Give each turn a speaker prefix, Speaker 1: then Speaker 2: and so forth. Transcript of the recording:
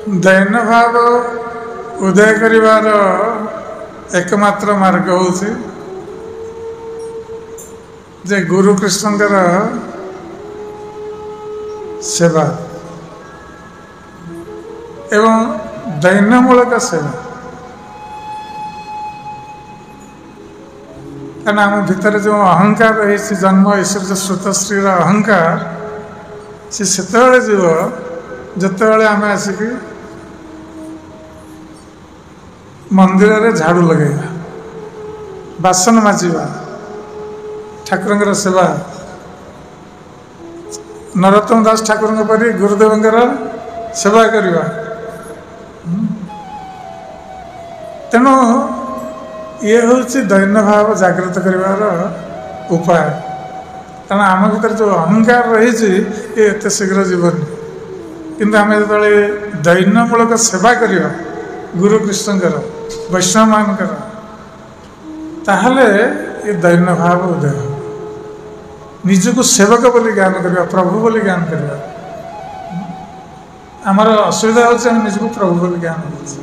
Speaker 1: ଦୈନ୍ୟ ଭାବ ଉଦୟ କରିବାର ଏକମାତ୍ର ମାର୍ଗ ହେଉଛି ଯେ ଗୁରୁ କୃଷ୍ଣଙ୍କର ସେବା ଏବଂ ଦୈନ୍ୟମୂଳକ ସେବା। କାରଣ ଆମ ଭିତରେ ଯେଉଁ ଅହଙ୍କାର ରହିଛି, ଜନ୍ମ ଐଶ୍ୱର୍ଯ୍ୟ ଶ୍ରୁତଶ୍ରୀର ଅହଙ୍କାର, ସେ ସେତେବେଳେ ଯିବ ଯେତେବେଳେ ଆମେ ଆସିକି ମନ୍ଦିରରେ ଝାଡ଼ୁ ଲଗାଇବା, ବାସନ ମାଜିବା, ଠାକୁରଙ୍କର ସେବା, ନରୋତ୍ତମ ଦାସ ଠାକୁରଙ୍କ ପରି ଗୁରୁଦେବଙ୍କର ସେବା କରିବା। ତେଣୁ ଇଏ ହେଉଛି ଦୈନ୍ୟ ଭାବ ଜାଗ୍ରତ କରିବାର ଉପାୟ। କାରଣ ଆମ ଭିତରେ ଯେଉଁ ଅହଙ୍କାର ରହିଛି, ଏ ଏତେ ଶୀଘ୍ର ଯିବନି। କିନ୍ତୁ ଆମେ ଯେତେବେଳେ ଦୈନ୍ୟମୂଳକ ସେବା କରିବା ଗୁରୁ କୃଷ୍ଣଙ୍କର, ବୈଷ୍ଣବମାନଙ୍କର, ତାହେଲେ ଏ ଦୈନ୍ୟ ଭାବ ଉଦୟ ହେବ। ନିଜକୁ ସେବକ ବୋଲି ଜ୍ଞାନ କରିବା, ପ୍ରଭୁ ବୋଲି ଜ୍ଞାନ କରିବା। ଆମର ଅସୁବିଧା ହେଉଛି ଆମେ ନିଜକୁ ପ୍ରଭୁ ବୋଲି ଜ୍ଞାନ କରୁଛୁ।